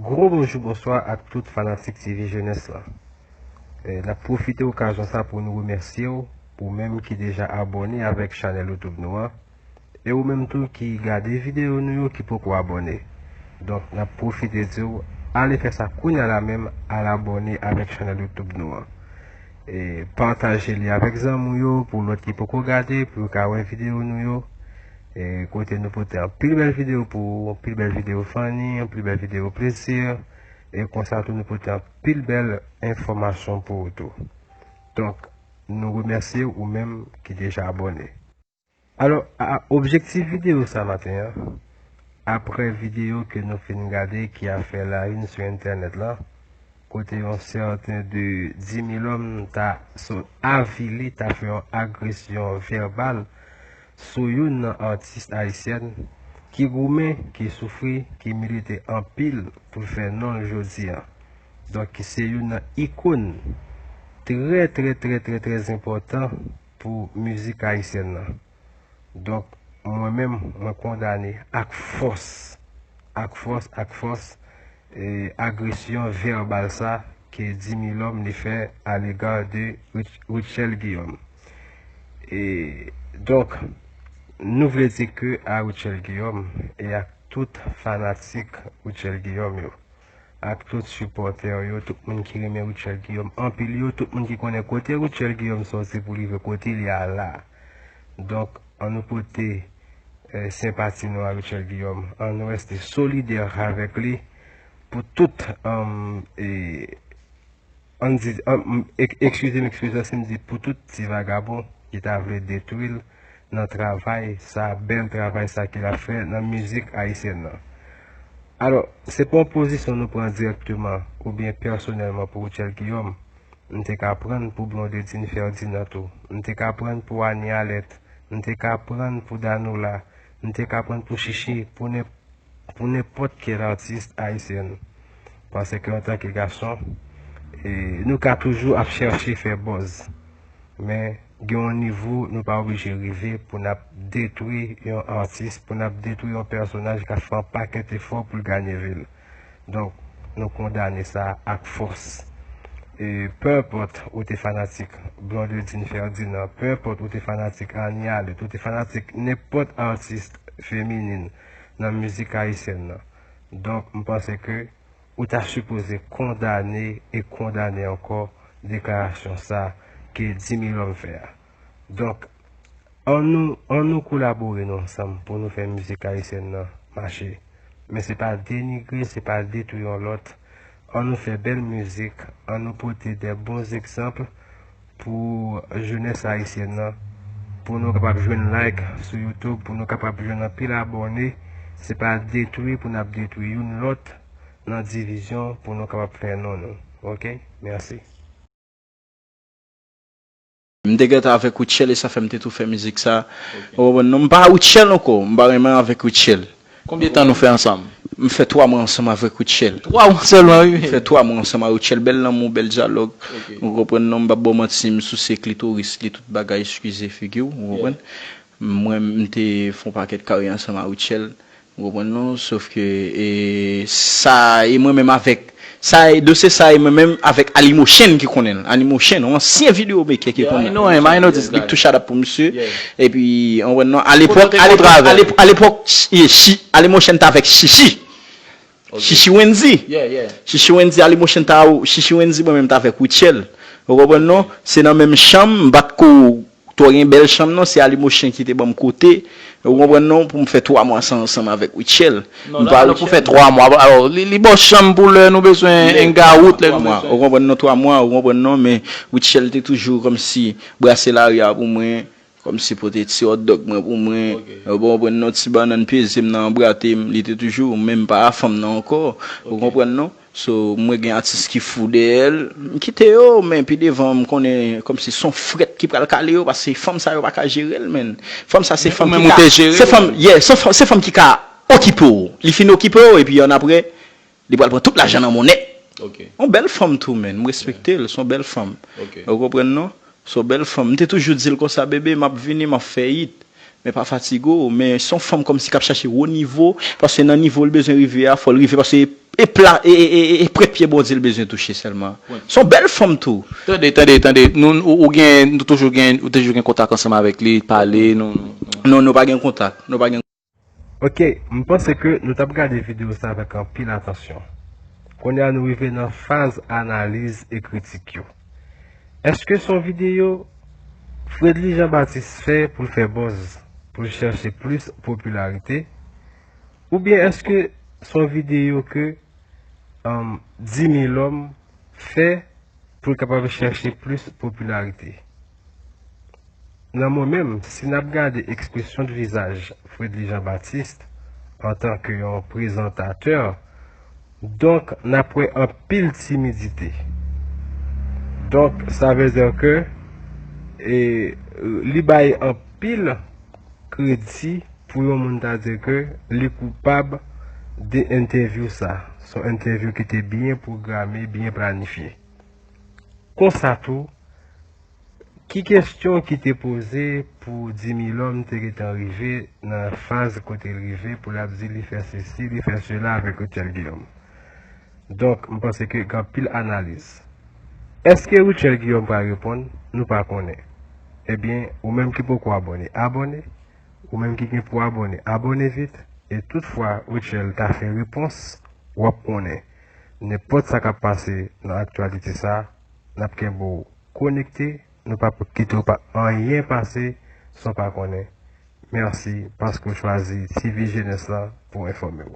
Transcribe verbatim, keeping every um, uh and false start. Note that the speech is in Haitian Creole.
Gwo bonjou, bonswa ak tout fanatik T V Jeunesse lan. E, n ap pwofite okazyon sa pou nou remèsye w, ou menm ki deja abòne avèk chanèl YouTube nou an. E ou menm tou ki gade videyo nou yo ki poko abòne. Donk, n ap pwofite di w, ale fè sa kounye a la menm, al abòne avèk chanèl YouTube nou an. E pataje li avèk zanmi w yo, pou lòt ki poko gade, pou yo ka wè videyo nou yo. E kote nou pote anpil bèl videyo pou ou, anpil bèl videyo funny, anpil bèl videyo plezi. E konsa tou nou pote anpil bèl enfòmasyon pou ou tou. Donk, nou remèsye ou menm ki deja abòne. Alò, a, objektif videyo sa maten an, apre videyo ke nou fin gade ki ap fè la une sou entènèt la, kote yon sèten de Dimilòm ta so-, avili, ta fè yon agresyon vèbal sou youn nan atis ayisyèn ki goumen, ki soufri, ki milite anpil pou l fè non l jodi an. Donk, ki se youn nan ikòn trè, trè, trè, trè, trè enpòtan pou mizik ayisyèn nan. Donk, mwen menm, mwen kondane ak fòs, ak fòs, ak fòs, e, agresyon vèbal sa ke Dimilòm li fè à l'égard de Rich-, Rutshelle Guillaume. E, donk, nou vle di ke a Rutshelle Guillaume e ak tout fanatik Rutshelle Guillaume yo, ak tout sipòtè yo, tout moun ki renmen Rutshelle Guillaume anpil yo, tout moun ki konnen kote Rutshelle Guillaume sòti pou rive kote li a la. Donk, ann nou pote, eh, senpati nou a Rutshelle Guillaume, ann nou rete solidè avèk li pou tout, um, e, ann di, um, ek-, ekskize m, ekskize m si m di pou tout ti vagabon ki ta vle detwi l nan travay sa, bèl travay sa ke l ap fè nan mizik ayisyèn nan. Alò, se pa yon pozisyon nou pran dirèkteman oubyen pèsonèlman pou Rutshelle Guillaume. M te ka pran pou Blondedine Ferdinand tou. M te ka pran pou Annie Alerte. M te ka pran pou Danola. M te ka pran pou Chichi, pou nen-, pou nenpòt kèl atis ayisyèn. Paske antanke gason, e, nou ka toujou ap chèche fè buzz. Men, gen yon nivo nou pa oblije rive pou n ap detwi yon atis, pou n ap detwi yon pèsonaj k ap fè yon pakèt efò pou l gade vi l. Donk, nou kondane sa ak fòs. E, peu importe ou te fanatik Blondedine Ferdinand, peu importe ou te fanatik Annie Alerte, ou te fanatik nenpòt atis feminin nan mizik ayisyèn nan. Donk, m panse ke ou ta sipoze kondane e kondane ankò deklarasyon sa ke Dimilòm fè a. Donk, ann nou, ann nou kolabore nou ansanm pou nou fè mizik ayisyèn nan mache. Men se pa denigre, se pa detwi yon lòt. Ann nou fè bèl mizik, ann nou pote de bons egzanp pou jenès ayisyèn nan, pou nou kapab jwenn like sou YouTube, pou nou kapab jwenn anpil abòne. Se pa detwi pou n ap detwi youn lòt nan divizyon pou nou kapab fè non nou. Oke? Mèsi. M te gentan avèk Rutshelle e sa fè m te tou fè mizik sa. Ok. Ou konprann non? M pa Rutshelle ankò, m pa renmen avèk Rutshelle. Konbyen tan nou fè ansanm? M fè twa mwa ansanm avèk Rutshelle. Twa mwa sèlman, wi. M fè twa mwa ansanm ak Rutshelle. Bèl lanmou, bèl dyalòg. Ok. Ou konprann non? M p ap ba w manti, m souse klitoris li, tout bagay, eskize figi w, ou konprann? Mwen, m te fè yon pakèt kari ansanm ak Rutshelle. Ou konprann non? Sof ke, e, sa, e mwen menm avèk, sa, e dosye sa, e mwen menm avèk Ali Motion ki konnen l. Ali Motion, yon ansyen videomaker ki konnen l. Big to shout out pou misye. Epi, ou konprann non? Alepòk, alepòk, alepòk, alepòk, e, Chi-, Ali Motion t avèk Chichi. Chichi Wendy. Chichi Wendy, Ali Motion t a, Chichi Wendy, mwen menm t avèk Rutshelle. Ou konprann non? Se nan menm chanm, m pa t ko Twò gen bèl chanm non, se Ali Motion ki te ban m kote. Ou konprann non, pou m fè twa mwa sa ansanm avèk Rutshelle. Non, m la, pa alò pou fè twa mwa. Alò, li, li ba w chanm pou lè nou bezwen hang out, lè nou bezwen. Ou konprann non, twa mwa, ou konprann non, men Rutshelle te toujou kòmsi brase lari a pou mwen, kòmsi pote ti hotdog mwen pou mwen. Ou konprann non, ti bannann peze m nan anbrate m, li te toujou, men m pa a fanm nan ankò. Ou konprann non? So, mwen gen atis ki fou dèyè l, m kite yo, men pi devan, m konnen kòmsi se yon frèt ki pral kale yo, paske fanm sa yo pa ka jere l, menn. Fanm sa se fanm ki ka, se fanm, yeah, se fanm, se fanm ki ka okipe w. Li fin okipe w, epi annapre, li pral pran tout lajan nan monnen. Yon bèl fanm tou, menn. M respekte l, se yon bèl fanm. Ou konprann non? Se yon bèl fanm. M te toujou di l konsa, bebe, m ap vini, m ap fè hit. Men pa fatige w, men se yon fanm kòmsi k ap chache wo nivo, paske nan nivo l bezwen rive a, fò l rive, paske e pla e, e, e, e prepye Bondye l bezwen touche sèlman. Se yon bèl fanm tou. Tande, tande, tande. Nou, ou, ou gen, nou toujou gen, ou toujou gen kontak ansanm avèk li, pale, nou, nou, nou, nou pa gen kontak. Nou pa gen. Ok, m panse ke nou t ap gade videyo sa avèk anpil atansyon. Kounye a nou rive nan faz analiz e kritik yo. Èske se yon videyo Fredly Jean Baptiste fè pou l fè buzz, pou l chèche plis popilarite? Oubyen èske se yon videyo ke um, Dimy Lhomme fè pou l kapab chèche plis popilarite? Nan mwen menm, si n ap gade ekspresyon de vizaj Fredly Jean Baptiste antanke yon prezantatè, donk n ap wè anpil timidite. Donk sa vle di ke e, li bay anpil kredi pou yon moun ta di ke li koupab de entèvyou sa. Se yon entèvyou ki te byen pwograme, byen planifye. Konsa tou, ki kesyon ki te poze pou Dimy Lhomme te gentan rive nan faz kote l rive pou l ap di li fè sesi, li fè sela avèk Rutshelle Guillaume? Donk, m panse ke gen anpil analiz. Èske Rutshelle Guillaume pral reponn? Nou pa konnen. Ebyen, ou menm ki poko abòne, abòne. Ou menm ki gen pou abòne, abòne vit. E toutfwa Rutshelle ta fè repons, w ap konnen. Nenpòt sa k ap pase nan aktyalite sa, n ap kenbe w konekte. Nou p ap kite w pa anyen pase san w pa konnen. Mèsi paske w chwazi T V Jeunesse la pou w enfòme w.